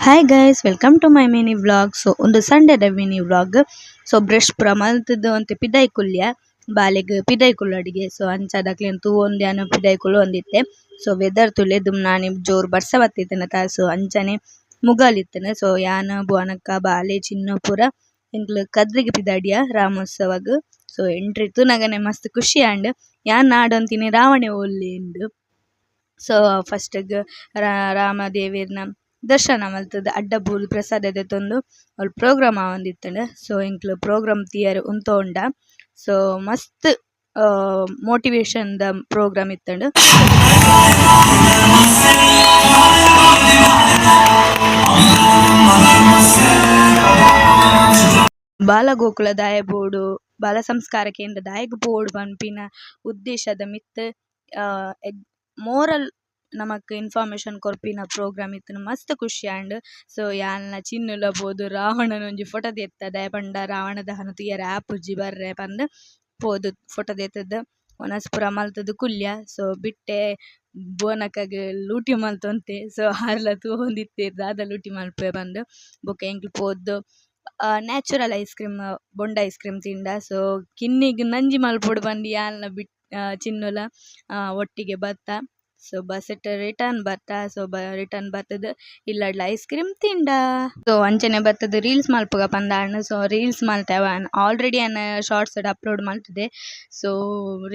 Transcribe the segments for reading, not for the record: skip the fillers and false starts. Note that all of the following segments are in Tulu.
Hi guys, welcome to my mini vlog. So ಉಂದು ಸಂಡೇದ ಮಿನಿ ವ್ಲಾಗ್. ಸೊ ಬ್ರಷ್ ಪೂರ ಮಲ್ತುದು ಒಂತೆ ಪಿದಾಯಿ ಕುಲ್ಲಿಯ ಬಾಲೆಗ್ ಪಿದಾಯಿ ಕುಲ್ಲೊಡಿಗೆ. ಸೊ ಅಂಚಾದ್ ಅಕ್ಲೆನ್ ತೂವೊಂದು ಯಾನ್ ಪಿದಾಯಿ ಕುಲ್ಲೊಂದಿತ್ತೆ. ಸೊ ವೆದರ್ ತೂಲೆ ದುಂಬನಾನಿ ಜೋರು ಬರ್ಸ ಬತ್ತಿತ್ತುಂಡತ. ಸೊ ಅಂಚನೆ ಮುಗಲ್ ಇತ್ತುಂಡು. ಸೊ ಯಾನ್ ಭುವನಕ್ಕ ಬಾಲೆ ಚಿನ್ನು ಪೂರ ಎಂಕ್ಲು ಕದ್ರಿಗೆ ಪಿದಾಡಿಯ ರಾಮೋತ್ಸವಗ್. ಸೊ ಎಂಟ್ರಿ ತೂನಗನೆ ಮಸ್ತ್ ಖುಷಿ ಆಂಡ್. ಯಾನ್ ನಾಡೊಂತಿನಿ ರಾವಣೆ ಓಲ್ಲೆಂದ್. ಸೊ ಫಸ್ಟ್ ಗ್ ರಾಮ ದೇವೆರ್ನ ದರ್ಶನ ಮಲ್ತುದು ಅಡ್ಡ ಬೂರ್ದು ಪ್ರಸಾದ ದೆತೊಂದು ಅವು ಪ್ರೋಗ್ರಾಮ್ ಆವೊಂದಿತ್ತುಂಡು. ಸೊ ಎಂಕ್ಲು ಪ್ರೋಗ್ರಾಮ್ ತೂಯೆರೆ ಉಂತೊಂಡ. ಸೊ ಮಸ್ತ್ ಮೋಟಿವೇಷನ್ ದ ಪ್ರೋಗ್ರಾಮ್ ಇತ್ತುಂಡು. ಬಾಲಗೋಕುಲ ದಾಯೆ ಬೋಡು, ಬಾಲ ಸಂಸ್ಕಾರ ಕೇಂದ್ರ ದಾಯೆಗ್ ಬೋಡು ಪನ್ಪಿನ ಉದ್ದೇಶದ ಮಿತ್ತ್ ಮೋರಲ್ ನಮಕ್ ಇನ್ಫಾರ್ಮೇಶನ್ ಕೊರ್ಪಿನ ಪ್ರೋಗ್ರಾಮ್ ಇತ್ತುಂಡು ಮಸ್ತ್ ಖುಷಿ ಆಂಡ್. ಸೊ ಯಾನ್ಲ ಚಿನ್ನುಲ ಪೋದು ರಾವಣನ ಒಂಜಿ ಫೋಟೊ ದೆತ್ತ ದಾಯೆ ಪಂಡ ರಾವಣ ದಹನ ತೂಯೆರೆ ಆಪುಜಿ ಬರ್ರೆ ಪಂದ್ ಪೋದು ಫೋಟೊ ದೆತ್ತುದು ವನಸ್ ಪೂರ ಮಲ್ತುದು ಕುಲ್ಲಿಯ. ಸೊ ಬಿಟ್ಟೆ ಭುವನಕ್ಕಗ್ ಲೂಟಿ ಮಲ್ತೊಂತೆ. ಸೊ ಆರ್ಲ ತೂವೊಂದಿತ್ತೆರ್ ದಾದ ಲೂಟಿ ಮಲ್ಪುವೆ ಪಂದ್. ಬೊಕ ಎಂಕ್ಲು ಪೋದು ನ್ಯಾಚುರಲ್ ಐಸ್ ಕ್ರೀಮ್ ಬೊಂಡ ಐಸ್ ಕ್ರೀಮ್ ತಿಂಡ. ಸೊ ಕಿನ್ನಿಗ್ ನಂಜಿ ಮಲ್ಪೊಡು ಪಂದ್ ಯಾನ್ಲ ಬಿಟ್ ಚಿನ್ನುಲ ಒಟ್ಟಿಗೆ ಬತ್ತ. ಸೊ ಬಸ್ ಟ್ ರಿಟರ್ನ್ ಬತ್ತ. ಸೊ ರಿಟರ್ನ್ ಬತ್ತುದು ಇಲ್ಲಡ್ಲ ಐಸ್ ಕ್ರೀಮ್ ತಿಂಡ. ಸೊ ಅಂಚನೆ ಬತ್ತುದು ರೀಲ್ಸ್ ಮಲ್ಪುಗ ಪಂದ್ ಸೊ ರೀಲ್ಸ್ ಮಲ್ತೆ ಅವ್ ಆಲ್ರೆಡಿ ಯಾನ್ ಶಾರ್ಟ್ಸ್ ಡ್ ಅಪ್ಲೋಡ್ ಮಲ್ತುದೆ. ಸೊ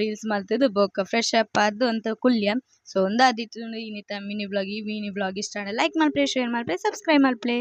ರೀಲ್ಸ್ ಮಲ್ತುದು ಬೊಕ ಫ್ರೆಶ್ ಅಪ್ ಆದ್ ಒಂತೆ ಕುಲ್ಲಿಯ. ಸೊ ಉಂದಾದಿತ್ತುಂಡು ಇನಿತ ಮಿನಿ ವ್ಲಾಗ್. ಈ ಮಿನಿ ವ್ಲಾಗ್ ಇಷ್ಟ ಆಂಡ ಲೈಕ್ ಮಲ್ಪುಲೆ, ಶೇರ್ ಮಲ್ಪುಲೆ, ಸಬ್ಸ್ಕ್ರೈಬ್ ಮಲ್ಪುಲೆ.